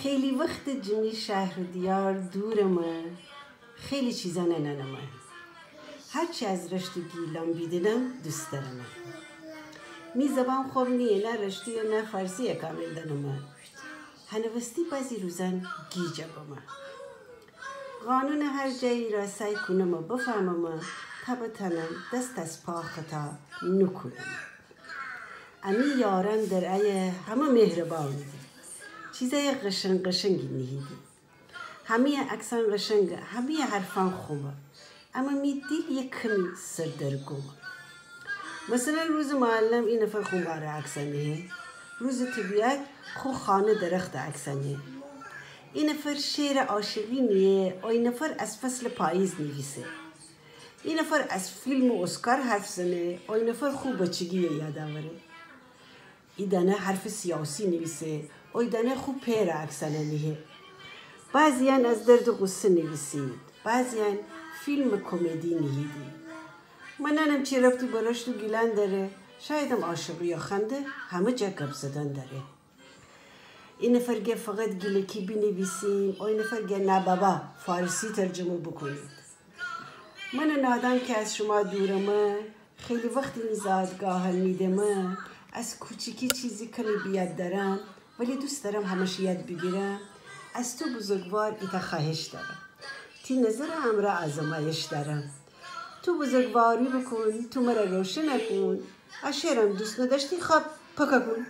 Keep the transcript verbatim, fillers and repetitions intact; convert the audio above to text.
خیلی وخته جه می شهر و دیار دورمه، خیلی چیزانه ننمه. هرچی از رشت و گیلان بیدینم دوست دارمه. می زبان خوب نیه، نه رشتی و نه فارسی کامل دنمه. هنوستی بعضی روزان گیجه بمه. قانون هر جایی را سعی کونمه بفهممه، تا بتانم دست از پا خطا نوکونمه. امی یاران در ایه همه مهربانی دی. چیزای قشنگ قشنگی نیهیدی. همه‌ی عکسان قشنگه، همه‌ی حرفان خوبه. اما می دیل یه کمی سردرگمه. مثلاً روز معلم ای نفر خو ماره عکسه نیهه. روز طبیعت خو خانه درخته عکسه نیهه. ای نفر شعر عاشقی نیهه، او ای نفر از فصل پاییز نیویسه. ای نفر از فیلم و اسکار حرف زنه، او ای نفر خو بچگی یاد آوره. ای دانه حرف سیاسی نیویسه، او ای دانه خو پئره عکسانه نیهه. بعضیان از درد و غصه نیویسید، بعضیان فیلم کمدی نیهیدی. من ننم چی ربطی به رشت و گیلان داره، شایدم عاشقی و خنده همه جا گپ زدن داره. ای نفر گه فقط گیلکی بینیویسیم، او ای نفر گه نه بابا، فارسی ترجمه بوکونید. من نادان که از شما دورمه، خیلی وختی می زادگاهان میدمه، از کوچیکی چیزی کمی به یاد دارم، ولی دوست دارم همه‌ش یاد بیگیرم. از تو بزرگوار ایتا خواهش دارم، تی نظر امرا آزمایش دارم. تو بزرگواری بوکون، تو مره روشن کون. ا شعرم دوست نداشتی، خب پاکه کون.